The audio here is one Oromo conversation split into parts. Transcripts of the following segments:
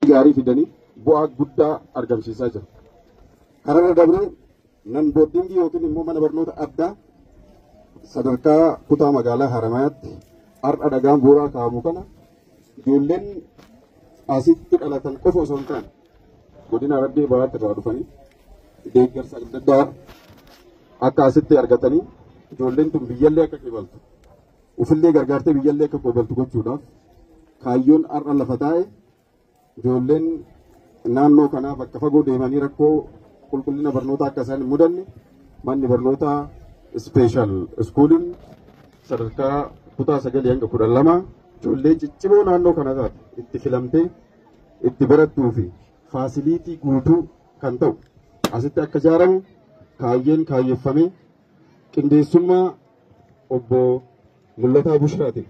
Gaarii fidanii bu'aa guddaa argamsiisaa jira. Kanarra dabree nan boarding yookiin immoo mana barnoota addaa sadarkaa kutaa magaalaa Haramayaatti har'a dhagaan bu'uuraa kaa'amu kana ijoolleen asitti dhalatan qofa osoo hin taane godina Harargee Bahaatti irraa dhufanii deeggarsa adda addaa akka asitti argatanii ijoolleen tun biyyallee akka qeebaltu ufillee gargaartee biyyallee akka qeebaltu gochuudhaaf kaayyoon har'a lafa taa'e ijoolleen naannoo kanaa bakka fagoo deemanii rakkoo qulqullina barnootaa akka isaan hin mudanne manni barnootaa special schooliin sadarkaa kutaa 9 hanga 12 ijoollee ciccimoo naannoo kana taate itti filamtee itti barattuu fi facility guutuu kan ta'u asitti akka ijaaramu kaayyeen kaayyeeffamee qindeessummaa obbo Mul'ataa Bushraatiin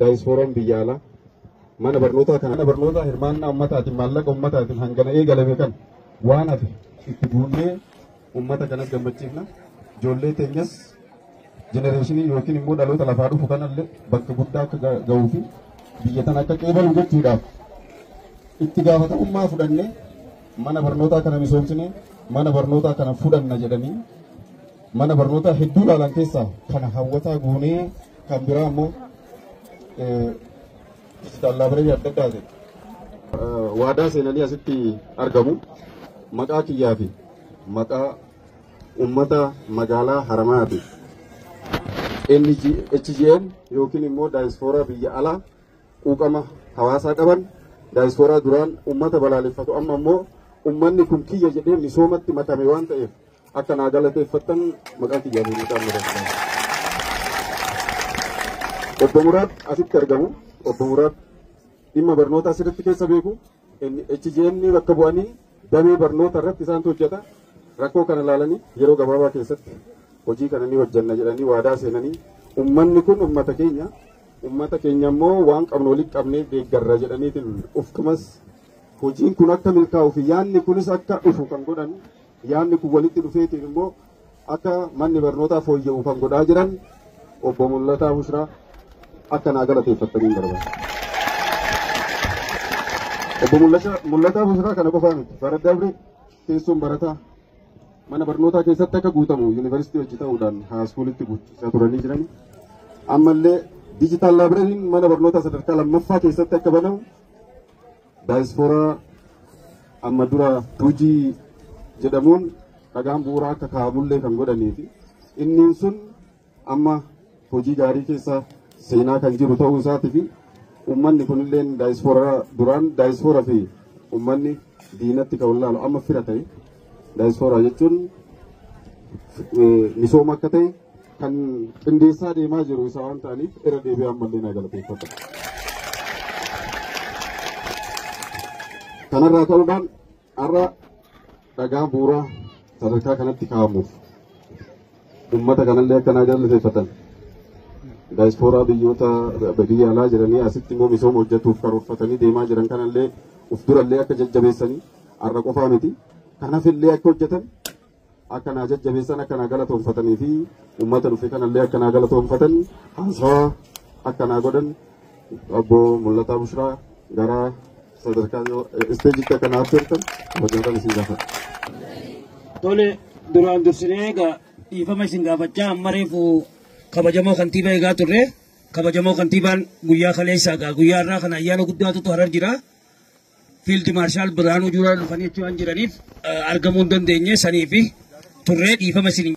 daayisfooraan biyya alaa mana barnootaa kana mana barnootaa hirmaannaa ummataatiin maallaqa ummataatiin hangana eegalame kan waan hafe itti guunnee ummata kanas gammachiifna. Ijoollee teenyas generation yookiin immoo dhaloota lafaa dhufu kanallee bakka guddaa akka ga'uu fi biyya tana akka qeebalu gochuudhaaf itti gaafatamummaa fudhannee mana barnootaa kana misoomsine mana barnootaa kana fudhanna jedhanii mana barnootaa hedduu ilaalan keessaa kana hawwataa goonee kan biraa immoo digital library adda addaa waadaa seenanii asitti argamu. Maqaa kiyyaa fi maqaa ummata magaalaa Haramayaati. HGN yookiin immoo daayispooraa biyya alaa quuqama hawaasaa qaban daayispooraa duraan ummata balaaleffatu amma immoo ummanni kun kiyya jedhee misoomatti makame waan ta'eef akka naa galateeffattan maqaa kiyyaa fi maqaa ummata. Obbo Muraad asitti argamu. Obbo Muraad dhimma barnootaa sirriitti keessa beeku. HGN bakka bu'anii damee barnoota irratti isaantu hojjeta. Rakkoo kana ilaalanii yeroo gabaabaa keessatti hojii kana ni hojjenna jedhanii waadaa seenanii ummanni kun ummata keenya ummata keenya immoo waan qabnu walitti qabnee deeggarra jedhaniitiin ufkumas hojiin kun akka milkaa'uu fi yaadni kunis akka dhufu kan godhan yaadni kun walitti dhufeetiin immoo akka manni barnootaa fooyya'u kan godhaa jiran obbo Mul'ataa Bushraa akka naa galateeffattaniin barbaada. Obbo Mul'ataa Bushraa kana qofaa miti. Bara dabre teessoon barataa mana barnootaa keessatti akka guutamu yuunivarsiitii hojii ta'uudhaan high schoolitti guuchisaa turanii jiran. Ammallee digital libraryn mana barnootaa sadarkaa lammaffaa keessatti akka banamu daayispooraa amma dura tuujii jedhamuun dhagaan bu'uuraa akka kaa'amullee kan godhanii fi inni sun amma hojii gaarii keessa seenaa kan jiru ta'uu isaatii fi uummanni kunillee daayispooraa duraan daayispooraa fi uummanni diinatti kan wallaalu amma fira ta'e daayispooraa jechuun misooma akka ta'e kan qindeessaa deemaa jiru isa waan ta'aniif irra deebi'ee ammallee naa galateeffadha. Kanarraa ka'uudhaan har'a dhagaa bu'uuraa sadarkaa kanatti kaa'amuuf uummata kanallee akka naa galateeffatan daayispooraa biyyoota biyya alaa jiranii asitti immoo misooma hojjetuuf karoorfatanii deemaa jiran kanallee uf durallee akka jajjabeessanii har'a qofaa miti. Kanaafillee akka hojjetan akka naa jajjabeessan akka naa galatoonfatanii fi uummata dhufe kanallee akka naa galatoonfatan haasawaa akka naa godhan obbo Mul'ataa Bushraa gara sadarkaa istageitti akka naa affeertan hojjetan isin gaafadha. Tole duraan dursinee egaa dhiifama isin gaafachaa amma reefu kabajamoo kantiibaa eegaa turre kabajamoo kantiibaan guyyaa kaleessaa egaa guyyaa irraa kana ayyaana guddaatu Harar jira. Field Marshal Birhaanuu Juulaa dhufanii achi waan jiraniif argamuu hin dandeenye sanii fi turree dhiifama isin.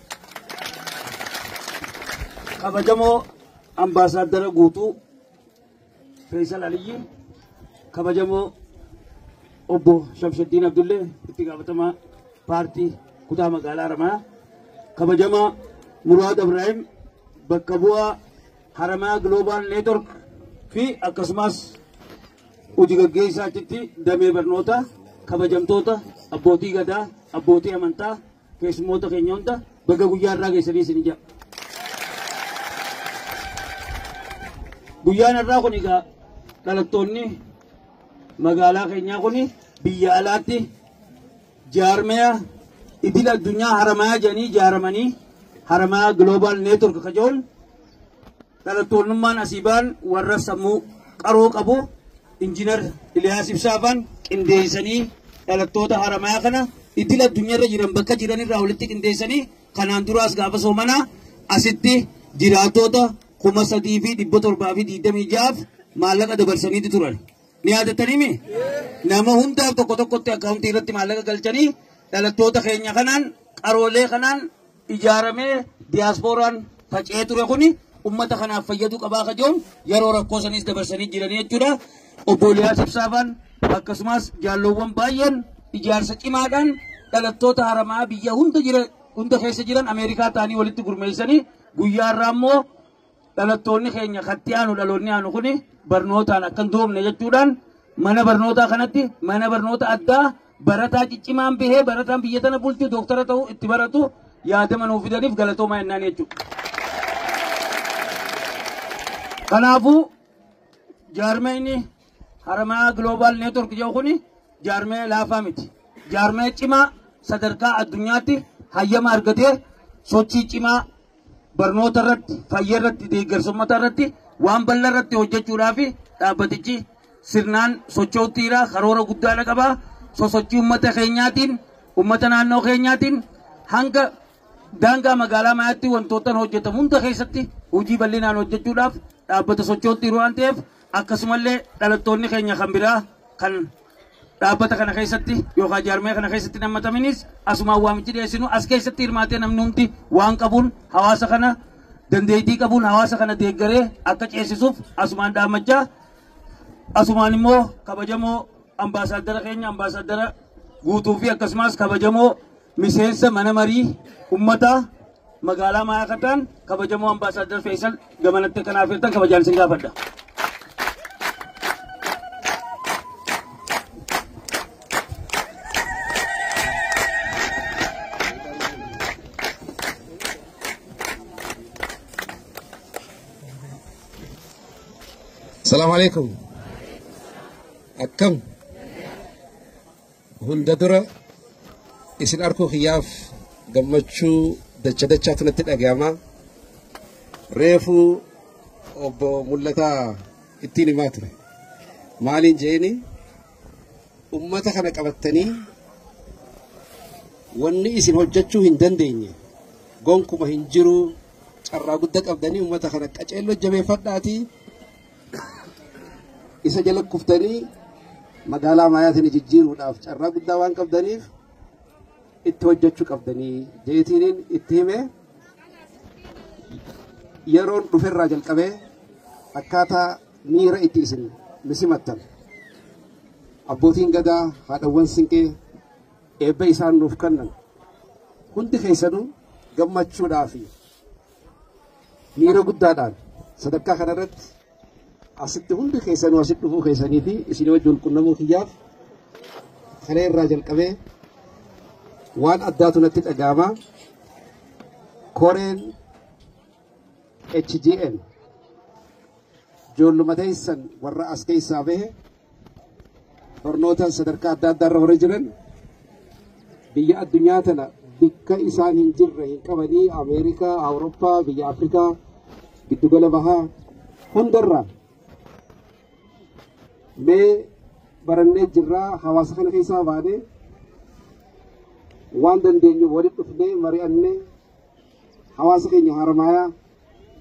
Kabajamoo ambaasaaddara guutuu Faisal Aliyyi, kabajamoo obbo Shamshaddin Abdullee itti gaafatamaa paartii kutaa magaalaa Haramayaa, kabajamaa Muraad Ibrahim bakka bu'aa Haramayaa Global Network fi akkasumas hojii gaggeessaa achitti damee barnoota kabajamtoota abbootii gadaa abbootii amantaa keessummoota keenya hunda baga guyyaa irraa geessanii isin ija. Guyyaan irraa kun egaa dhalattoonni magaalaa keenyaa kun biyya alaatti jaarmaya idil addunyaa Haramayaa jedhanii ijaaramanii Haramayaa Global Network kajoon dhalattoonnummaan asii ba'an warra sammuu qaroo qabu Injiinar Iliyaas Ibsaafaan qindeessanii dhalattoota Haramayaa kana idil addunyaarra jiran bakka jiranirraa walitti qindeessanii kanaan duraas gaafa soomanaa asitti jiraattoota 3726 maallaqa dabarsaniiti turan. Ni yaadatanii nama hundaaf tokko tokkotti akkaawuntii irratti maallaqa galchanii dhalattoota keenya kanaan qaroolee kanaan ijaaramee diyaaspooraan faca'ee ture kuni ummata kanaaf fayyaduu qabaa kajoon yeroo rakkoo saniis dabarsanii jiranii jechuudha. Obbo Liyaas Ibsaafaan akkasumas jaalloowwan baay'een ijaarsa cimaadhaan dhalattoota Haramaa biyya hunda jira hunda keessa jiran Ameerikaa ta'anii walitti gurmeessanii guyyaa irraa immoo dhalattoonni keenya katti aanu dhaloonni aanu kuni barnootaan akka hin doomne jechuudhaan mana barnootaa kanatti mana barnoota addaa barataa ciccimaan bahee barataan biyya tana bulchu dooktara ta'uu itti baratu yaadama nuuf fidaniif galatoomaa jennaan jechuudha. Kanaafuu jaarmeenyi Haramaa Global Network jedhu kuni jaarmee laafaa miti. Jaarmee cimaa sadarkaa addunyaatti hayyama argatee sochii cimaa barnoota irratti, fayyaa irratti, deeggarsa uummataa irratti waan bal'aa irratti hojjechuudhaaf dhaabbatichi sirnaan socho'uuttiira karoora guddaadha qaba. Sosochii uummata keenyaatiin, uummata naannoo keenyaatiin hanga daangaa magaalaa Mayaatti wantoota hojjetamu hunda keessatti hojii bal'inaan hojjechuudhaaf dhaabbata socho'uuttiiru waan ta'eef akkasumallee dhalattoonni keenya kan biraa kan dhaabbata kana keessatti yookaan jaarmee kana keessatti nammataminis asumaan waamichi dhiyeessinu as keessatti hirmaatee namni hundi waan qabuun hawaasa kana dandeettii qabuun hawaasa kana deeggaree akka ceesisuuf asumaan dhaammachaa asumaan immoo kabajamoo ambaasaaddara keenya ambaasaaddara guutuu fi akkasumas kabajamoo miseensa mana marii uummataa magaalaa Maayaa Kataan kabajamoo ambaasaaddara Feesal gamanatti kanaaf hirtan kabajaan isin gaafadha. السلام عليكم. أكم hunda dura isin arkuu kiyyaaf gammachuu dacha dachaatu natti dhaga'ama. Reefuu obbo Mul'ataa ittiin himaa ture. Maaliin jeeni ummata kana qabattanii wanni isin hojjechuu hin dandeenye gonkuma hin jiru carraa guddaa qabdanii ummata kana qaceelloo jabeeffadhaatii isa jala kuftanii magaalaa Maayaatiin jijjiiruudhaaf carraa guddaa waan qabdaniif itti hojjechuu qabdanii jeetiiniin itti hime yeroon dhuferraa jalqabee akkaataa miira itti isin misimattan abbootiin gadaa haadhawwan sinqee eebba isaan nuuf kennan hundi keessanuu gammachuudhaa fi miira guddaadhaan sadarkaa kanarratti asitti hundi keessanuu asitti dhufuu keessanii fi isin wajjin qunnamuu kiyyaaf kana irraa jalqabee waan addaatu natti dhaga'ama. Koreen HGN ijoolluma teessan warra as keessaa bahe barnoota sadarkaa adda addaarra warra jiran biyya addunyaa tana bikka isaan hin jirre hin qabanii Ameerikaa, Awurooppaa, biyya Afrikaa, giddugala bahaa hundarraa mee barannee jirraa hawaasa kana keessaa baanee waan dandeenyu walitti dhufnee mari'annee hawaasa keenya Haramayaa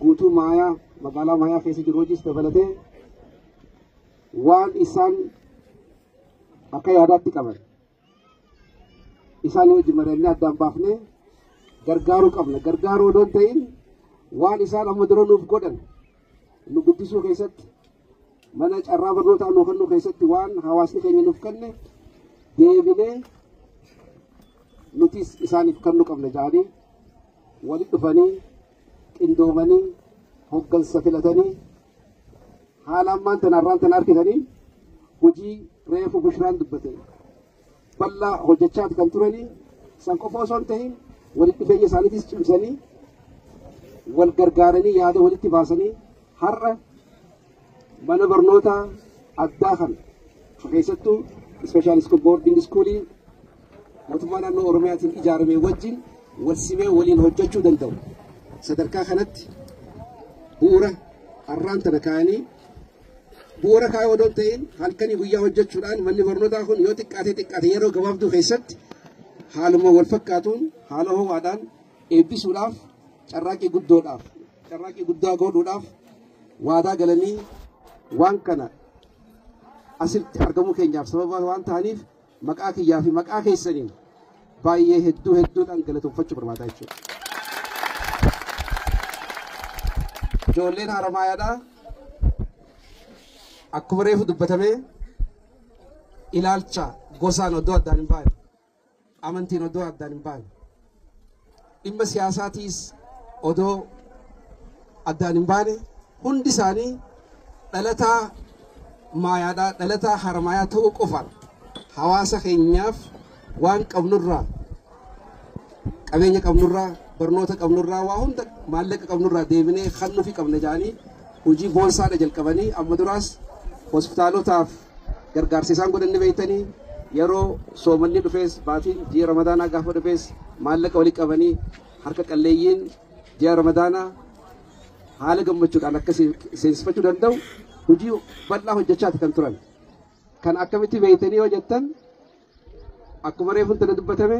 guutuu Maayaa magaalaa Maayaa keessa jiru hojiis dabalatee waan isaan akka yaadaatti qaban isaan wajjin mari'annee addaan baafnee gargaaruu qabna. Gargaaruu odoo hin ta'in waan isaan amma dura nuuf godhan nu guddisuu keessatti mana carraa barnootaa nuu kennuu keessatti waan hawaasni keenya nuuf kenne deebinee nutis isaaniif kennuu qabna jedhanii walitti dhufanii qindoomanii hoggansa filatanii haala ammaan tana har'aan tana argitanii hojii reefu Bushraan dubbate bal'aa hojjechaa kan turanii san qofa osoo hin ta'in walitti dhufeenya isaaniitis cimsanii wal gargaaranii yaada walitti baasanii har'a mana barnoota addaa kana keessattuu special school boarding schoolii mootummaa naannoo Oromiyaatiin ijaarame wajjin wal simee waliin hojjechuu danda'u. Sadarkaa kanatti bu'uura har'aan tana kaa'anii Bu'uura kaayoo odoon ta'in halkanii guyyaa hojjechuudhaan manni barnootaa kun yoo xiqqaate yeroo gabaabduu keessatti haaluma wal fakkaatuun haala ho'aadhaan eebbisuudhaaf carraaqqii guddaa godhuudhaaf waadaa galanii waan kana asitti argamuu keenyaaf sababa waan ta'aniif maqaa kiyyaa fi maqaa keessaniin baay'ee hedduu hedduudhaan galatoonfachuu barbaada jechuudha. Ijoolleen Haramaayaadhaa akkuma reefu dubbatamee ilaalcha gosaan oddoo addaan hin baane, amantiin oddoo addaan hin baane, dhimma siyaasaatiis odoo addaan hin baane hundi isaanii dhalataa Maayaadhaa, dhalataa Haramaayaa ta'uu qofaan hawaasa keenyaaf waan qabnurraa, qabeenya qabnurraa, barnoota qabnurraa, waa hunda maallaqa qabnurraa deebinee kan nufi qabna jedhanii hojii boonsaadha jalqabanii amma duraas hospitaalotaaf gargaarsa isaan godhanni beektanii yeroo soomanni dhufees baatiin ji'a Ramadaanaa gaafa dhufees maallaqa walii qabanii harka qalleeyyiin ji'a Ramadaanaa haala gammachuudhaan akka seensifachuu danda'u hojii bal'aa hojjechaati kan turan. Kan akkamitti beektanii yoo jettan akkuma reefu tana dubbatame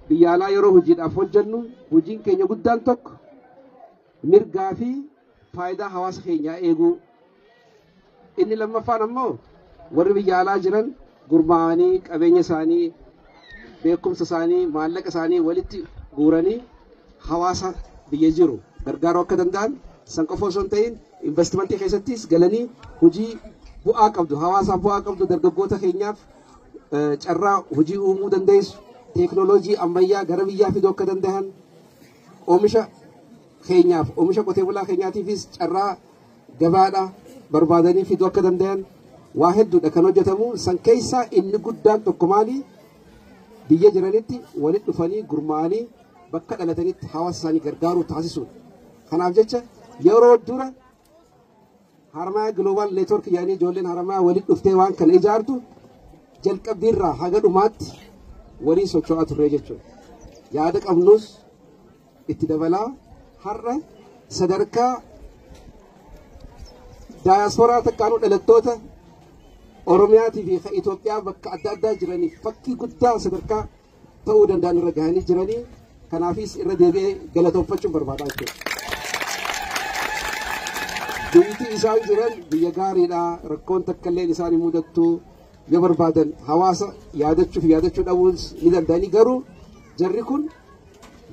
biyya alaa yeroo hojiidhaaf hojjennu hojiin keenya guddaan tokko mirgaa fi faayidaa hawaasa keenyaa eeguu. Inni lammaffaan ammoo warri biyya alaa jiran gurmaa'anii qabeenya isaanii, beekumsa isaanii, maallaqa isaanii walitti guuranii hawaasa biyya jiru gargaaruu akka danda'an san qofa osoo hin ta'in investimentii keessattis galanii hojii bu'aa qabdu, hawaasaaf bu'aa qabdu, dargaggoota keenyaaf carraa hojii uumuu dandeessu, teeknooloojii ammayyaa gara biyyaa fiduu akka danda'an, oomisha keenyaaf, oomisha qotee bulaa keenyaatiifis carraa gabaadha barbaadanii fiduu akka danda'an waa hedduudha kan hojjetamu. San keessaa inni guddaan tokko maali? Biyya jiranitti walitti dhufanii gurmaa'anii bakka dhalatanitti hawaasa isaanii gargaaruu taasisuudha. Kanaaf jecha yeroo dura Haramaayaa Global Network yaanii ijoolleen Haramaayaa walitti dhuftee waan kana ijaartu jalqabbiirraa haga dhumaatti waliin socho'aa turre jechuudha. Yaada qabnus itti dabalaa har'a sadarkaa daayaspooraa takkaanuu dhalattoota Oromiyaatii fi Itoophiyaa bakka adda addaa jiraniif fakkii guddaa sadarkaa ta'uu danda'an irra gahanii jiranii kanaafis irra deebi'ee galatoonfachuun barbaadaa jechuudha. Biyyi isaan jiran biyya gaariidha, rakkoon takka illee isaan hin mudattu, yoo barbaadan hawaasa yaadachuuf yaadachuu dhabuus ni danda'anii garuu jarri kun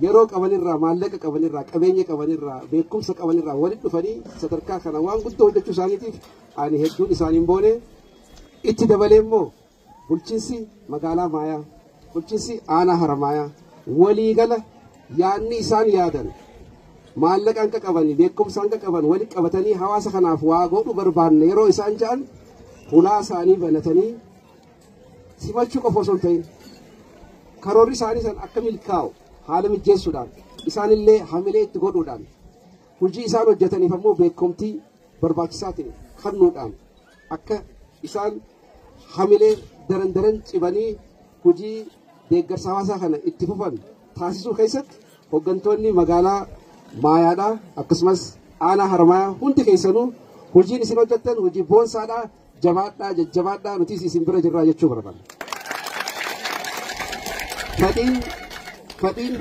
yeroo qabanirraa, maallaqa qabanirraa, qabeenya qabanirraa, beekumsa qabanirraa walitti dhufanii sadarkaa kana waan guddoo hojjechuu isaaniitiif ani hedduun isaaniin boone. Itti dabalee immoo bulchiinsi magaalaa Maayaa, bulchiinsi aanaa Haramaayaa waliigala yaadni isaan yaadan maallaqa hanqa qaban, beekumsa hanqa qaban walitti qabatanii hawaasa kanaaf waa godhuu barbaanne yeroo isaan ja'an hulaa isaanii banatanii simachuu qofa osoo hin ta'in karoorri isaanii san akka milkaa'u haala mijeessuudhaan isaanillee hamilee itti godhuudhaan hojii isaan hojjetaniif ammoo beekumtii barbaachisaa ta'e kennuudhaan akka isaan hamilee daran daran cibanii hojii deeggarsa hawaasaa kana itti fufan taasisuu keessatti hooggantoonni magaalaa Maayaadhaa akkasumas aanaa Haramaayaa hundi keessanuu hojiin isin hojjettan hojii boonsaadhaa, jabaadhaa, jajjabaadhaa, nutis isin bira jirraa jechuu barbaanna. Fedhiin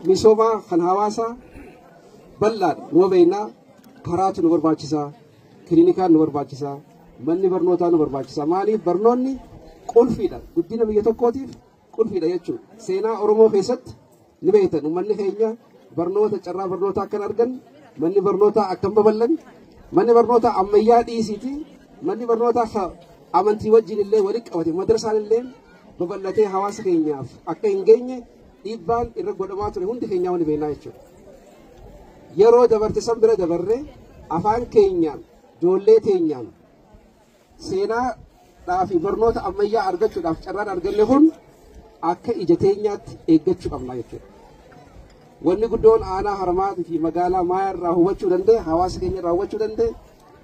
misoomaa kan hawaasaa bal'aadha. Numa beeknaa karaatu nu barbaachisaa, kiliinikaan nu barbaachisaa, manni barnootaa nu barbaachisaa. Maaliif barnoonni qulfiidha. Guddina biyya tokkootiif qulfiidha jechuudha. Seenaa Oromoo keessatti ni beektan uummanni keenya barnoota carraa barnootaa akkan argan, manni barnootaa akkan babal'an, manni barnootaa ammayyaa dhiisiiti, manni barnootaa amantii wajjin illee walitti qabate madrasaan illee babal'atee hawaasa keenyaaf akka hin geenye dhiibbaan irra godhamaa ture hundi keenyaa wani beeknaa jechuudha. Yeroo dabarte san bira dabarree afaan keenyaan ijoollee teenyaan seenaadhaa fi barnoota ammayyaa argachuudhaaf carraan arganne kun akka ija teenyaatti eeggachuu qabna jechuudha. Wanni guddoon aanaa Haramaatii fi magaalaa Maayaa irraa hubachuu danda'e, hawaasa keenya irraa hubachuu danda'e,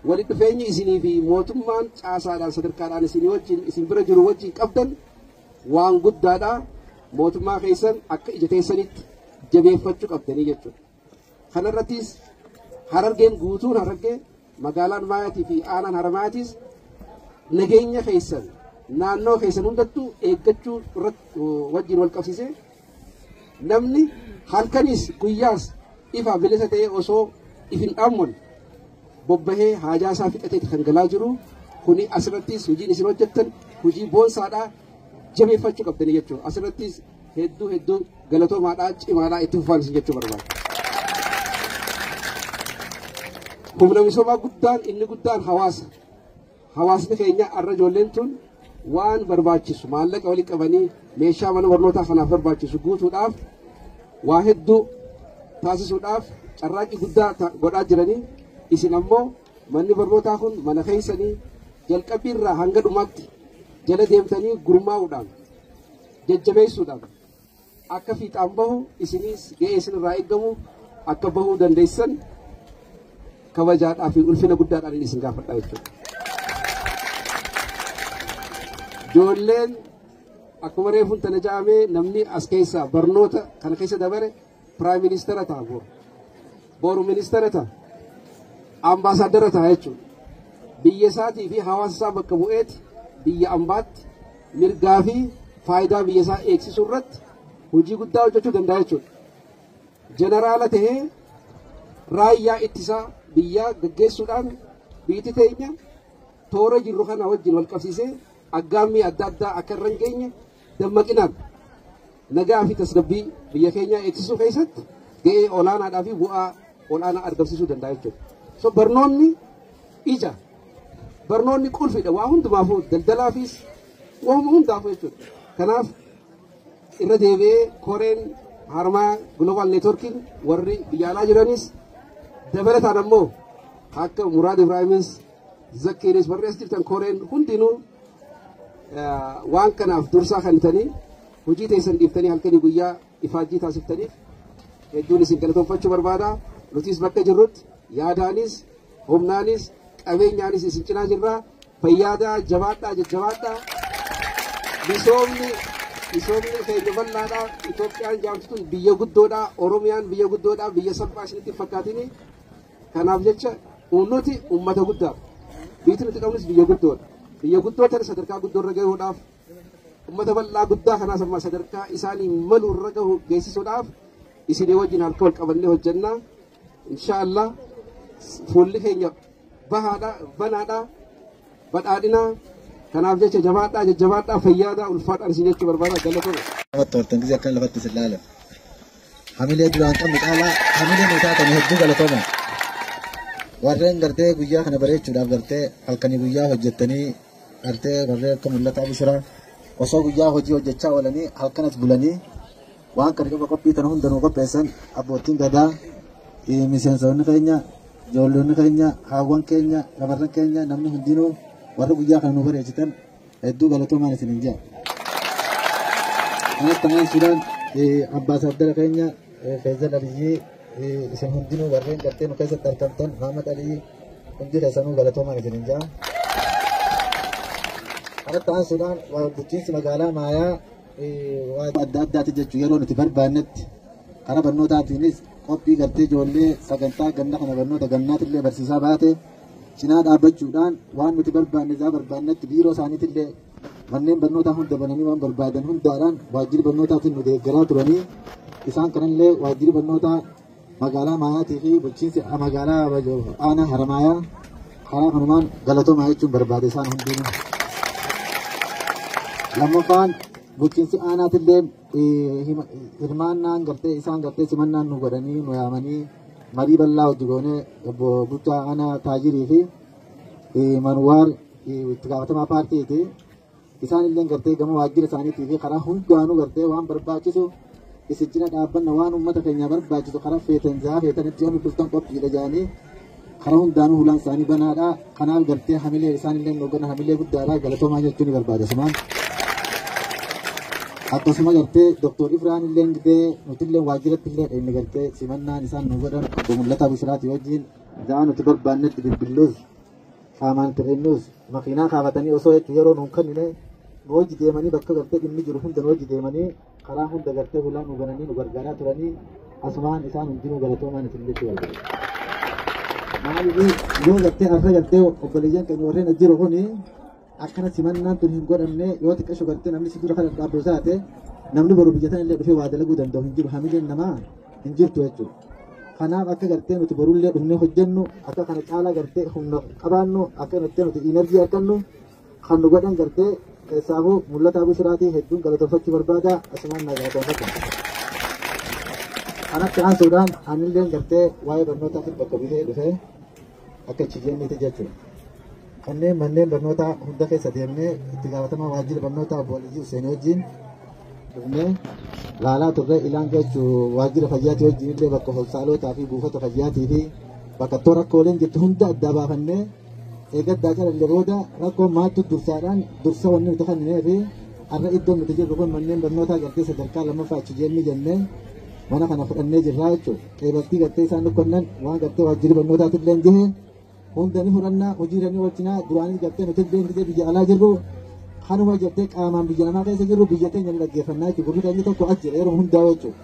walitti dhufeenyi isinii fi mootummaan caasaadhaan sadarkaadhaan isinii wajjin isin bira jiru wajjin qabdan waan guddaadha. Mootummaa keessan akka ija teessanitti jabeeffachuu qabdanii jechuudha. Kanarrattis Harargeen guutuun Harargee Magaalaan Maayaatii fi aanaan Haramaayatis nageenya keessan naannoo keessan hundattuu eeggachuu irratti wajjin wal qabsiisee namni halkanis guyyaas ifa bilisa ta'ee osoo if hin dhaammanne bobbahee haajaa isaa fixatee kan galaa jiru kuni asirrattis hojiin isin hojjettan hojii boonsaadhaa jabeeffachuu qabdanii jechuudha. Asirrattis hedduu hedduu galatoomaadhaa cimaadhaa itti fufaan isin jechuu barbaada. Humna misoomaa guddaan inni guddaan hawaasa. Hawaasni keenya har'a ijoolleen tun waan barbaachisu maallaqa walitti qabanii meeshaa mana barnootaa kanaaf barbaachisu guutuudhaaf waa hedduu taasisuudhaaf carraaqqii guddaa godhaa jiranii isin ammoo manni barnootaa kun mana keessanii jalqabbii irraa hanga dhumaatti jala deemtanii gurmaa'uudhaan jajjabeessuudhaan akka fiixaan bahu isinis ga'ee isinirraa eeggamu akka bahuu dandeessan kabajaadhaa fi ulfina guddaadhaan isin gaafadha jechuudha. Ijoolleen akkuma reefuun tana ja'amee namni as keessa barnoota kana keessa dabare piraayim ministeera ta'a boru. Boru ministeera ta'a. Ambaasaaddara ta'a jechuudha. Biyya isaatii fi hawaasa isaa bakka bu'eeti biyya ambaatti mirgaa fi faayidaa biyya isaa eegsisuu irratti hojii guddaa hojjechuu danda'a jechuudha. Jeneraala tahee raayyaa ittisaa biyyaa gaggeessuudhaan biyyi teenya toora jirru kana wajjin wal qabsiisee aggaammii adda addaa akka irra hin geenye dammaqinaan nagaa fi tasgabbii biyya keenyaa eegsisuu keessatti ga'ee olaanaadhaa fi bu'aa olaanaa argamsiisuu danda'a jechuudha. So barnoonni ija barnoonni qulfiidha waa hundumaafuu daldalaafis waanuma hundaafuu jechuudha. Kanaaf irra deebi'ee koreen Haramayaa Global Networking warri biyya alaa jiranis dabalataan ammoo akka Muraad Ibraahimis Zakkiinis warri as jirtan koreen hundinuu waan kanaaf dursaa kennitanii hojii teessan dhiiftanii halkanii guyyaa ifaajjii taasiftaniif hedduun isin galatoonfachuu barbaada. Nutis bakka jirrutti yaadaanis humnaanis qabeenyaanis isin cinaa jirra. Fayyaadaa jabaadhaa jajjabaadhaa. Misoomni keenya bal'aadhaa. Itoophiyaan jaamtu tun biyya guddoodhaa. Oromiyaan biyya guddoodhaa. Biyya salphaa isinitti hin fakkaatini. Kanaaf jecha nuti uummata guddaadha. Biyyi nuti qabnus biyya guddoodha. Biyya guddoo tana sadarkaa guddoo irra gahuudhaaf uummata bal'aa guddaa kanaas amma sadarkaa isaanii malu irra gahu geessisuudhaaf isinii wajjin harka wal qabannee hojjennaa. Inshaallah fuulli keenya bahaadha, banaadha, badhaadhinaa. Kanaaf jecha jabaadhaa, jajjabaadhaa, fayyaadaa, ulfaadhaan isin jechuu barbaada. Galatooma. Namatti hortan gisee akkan lafatti isin laalan. Hamilee duraan qabnu caalaa hamilee nu taatan hedduu galatooma. Warreen gartee guyyaa kana bareechuudhaaf gartee halkanii guyyaa hojjettanii gartee warreen akka mul'ataa Bishiraa osoo guyyaa hojii hojjechaa oolanii halkanas bulanii waan kana qofa qophii tana hunda nu qopheessan abbootiin gadaa miseensonni keenya ijoollonni keenya haawwan keenya shamarran keenya namni hundinuu warra guyyaa kana nu bareechitan hedduu galatoomaan isin hin jedha. Kanas tamaan Sudaan ambaasaaddara keenya Feezal Aliyyii isin hundinuu warreen gartee nu keessatti argamtan Mahammad Aliyyi hundi keessanuu galatoomaan isin hin jedha. Kanas tamaan Sudaan bulchiinsi magaalaa Maayaa adda addaati jechuun yeroo nuti barbaannetti karaa barnootaatiinis qophii gartee ijoollee sagantaa ganna kana barnoota gannaatillee barsiisaa baate cinaa dhaabbachuudhaan waan nuti barbaanne isaa barbaannetti biiroo isaaniitillee manneen barnootaa hunda bananii waan barbaadan hundaadhaan waajjirri barnootaatiin nu deeggaraa turanii isaan kanallee waajjirri barnootaa magaalaa Maayaatii fi bulchiinsi magaalaa aanaa Haramaayaa karaa kanumaan galatoomaa jechuun barbaade isaan hundinuu. Lammaffaan bulchiinsi aanaatillee hirmaannaan gartee isaan gartee simannaan nu godhanii nu yaamanii marii bal'aa hojii goonee obbo Bulchaa Aanaa Taajirii fi Manwaar itti gaafatamaa paartiiti. Isaan illee gartee gama waajjira isaaniitii fi karaa hundaanuu gartee waan barbaachisu isin cina dhaabbanna waan uummata keenya barbaachisu karaa feetan za'a feetanitti yoo nu dhuftan qophiidha jedhanii karaa hundaanuu hulaan isaanii banaadha. Kanaaf gartee hamilee isaan illee nu godhan hamilee guddaadha galatoomaa jechuun ni barbaada sumaan. Akkasuma gartee Dooktor Ifraan illee gidee nuti illee waajjiratti illee inni gartee simannaan isaan nu godhan obbo Mul'ataa Bishiraatii wajjin za'a nuti barbaannetti bilbilluus qaamaan tirrennuus makiinaa kaafatanii osoo jechuun yeroo nuun kennine nu hojii deemanii bakka gartee dhimmi jiru hunda nu hojii deemanii karaa hunda gartee hulaa nu bananii nu gargaaraa turanii asumaan isaan hundinuu galatoomaan isin jechuu barbaada. Maaliif yoo gartee arra gartee obboleeyyan keenya warreen as jiru kuni akkana simannaan tun hin godhamne yoo xiqqasho gartee namni si dura kana dhaabbatu taate namni boru biyya tana illee dhufee waa dalaguu danda'u hin jiru hamileen namaa hin jirtu jechuudha. Kanaaf akka gartee nuti borullee dhufnee hojjennu akka kana caalaa gartee humna qabaannu akka gartee nuti inerjii argannu kan nu godhan gartee keessaafuu mul'ataa Bushraatii hedduun galatoonfachuu barbaada asumaan naa galatoonfadha. Kanatti aansuudhaan anilleen gartee waa'ee barnootaatiin bakka bu'ee dhufee akka HGN'ti jechuudha. Kanneen manneen barnootaa hunda keessa deemnee itti gaafatamaa waajjira barnootaa obbo Aliyyii Huseenii wajjin dhufnee laalaa turre ilaan jechuu waajjira fayyaatii wajjin illee bakka hospitaalotaa fi buufata fayyaatii fi bakka ittoo rakkooleen jirtu hunda addaa baafannee eegaddaa calallee booda rakkoon maaltu dursaadhaan dursa wanni nuti kennee fi har'a iddoon nuti jirru kun manneen barnootaa gartee sadarkaa lammaffaa HGN jennee mana kana fudhannee jirraa jechuudha. Qeebaltii gartee isaan dhukkannan waan gartee waajjirri barnootaatti illee gahe hunda ni fudhannaa hojiirra ni oolchinaa duraanis gartee nuti illee biyya alaa jirru kanuma gartee qaamaan biyya namaa keessa jirru biyya keenya ni dhaggeeffannaa jechuudha. Gurri keenya tokko as jira yeroo hundaa jechuudha.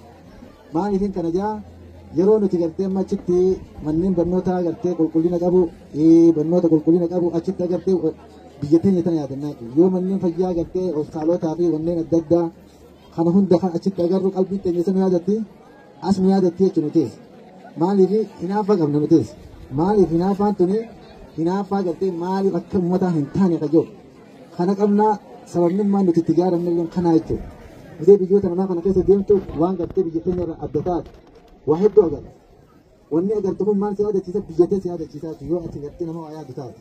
Maaliifin kana jaa yeroo nuti gartee amma achitti manneen barnootaa gartee qulqullina qabu barnoota qulqullina qabu achitti agartee biyya teenya tana yaadannaa jechuudha. Yoo manneen fayyaa gartee hospitaalotaa fi wanneen adda addaa kana hunda kan achitti agarru qalbii teenya sana yaadatti as nu yaadatti jechuudha nutis. Maaliif hinaaffaa qabna nutis. Maaliif hinaaffaan tuni hinaaffaa gartee maaliif akka uummataa hin taane ka jiru. Kana qabnaa sababnummaan nuti itti ijaaramne illee kanaa jechuudha. Nuti biyyoota namaa kana keessa deemtu waan gartee biyya teenya irraa adda taate waa hedduu agarra. Wanni agartu kun maal si yaadachiisa biyya tee si yaadachiisa jechuudha yoo ati gartee nama waa yaadu taate.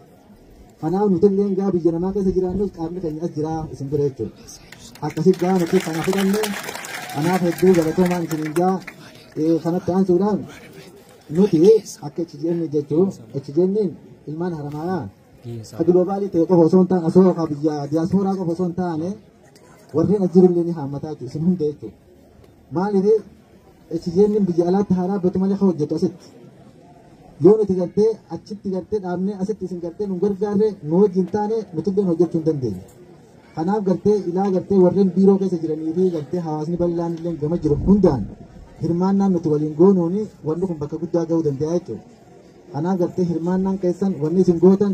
Kanaaf nuti illee gaa biyya namaa keessa jiraannus qaamni keenya as jiraa isin bira jechuudha. Akkasitti gaa nuti kana fudhanne kanaaf hedduu galatoomaan isiniin jaa kanatti aansuudhaan nuti akka HGN jechuun HGN ilmaan Haramaayaa ka giloobaalii ta'e qofa osoo hin taane asoo ka biyya diyaaspooraa qofa osoo hin taane warreen as jirullee ni haammataa jechuudha isin hunda jechuudha. Maaliif HGN biyya alaatti haa dhaabbatu malee ka hojjetu asitti. Yoo nuti gartee achitti gartee dhaabnee asitti isin gartee nu gargaarre nu wajjin taane nuti illee hojjechuu hin dandeenye. Kanaaf gartee ilaa gartee warreen biiroo keessa jiranii fi gartee hawaasni bal'aan illee gama jiru hundaan hirmaannaan nuti waliin goonuuni wanni kun bakka guddaa gahuu danda'a jechuudha. Kanaaf gartee hirmaannaan keessan wanni isin gootan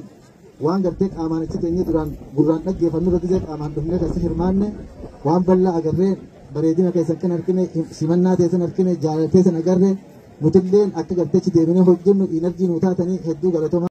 waan gartee qaamaan achi teenyee duraan gurraan dhaggeeffannu irratti qaamaan dhufnee keessa hirmaanne waan bal'aa agarree bareedina keessan kan argine simannaa teessan argine jaalala teessan agarree nutilleen akka gartee achi deebinee hojjennu inerjii nu taatanii hedduu galatoomaa.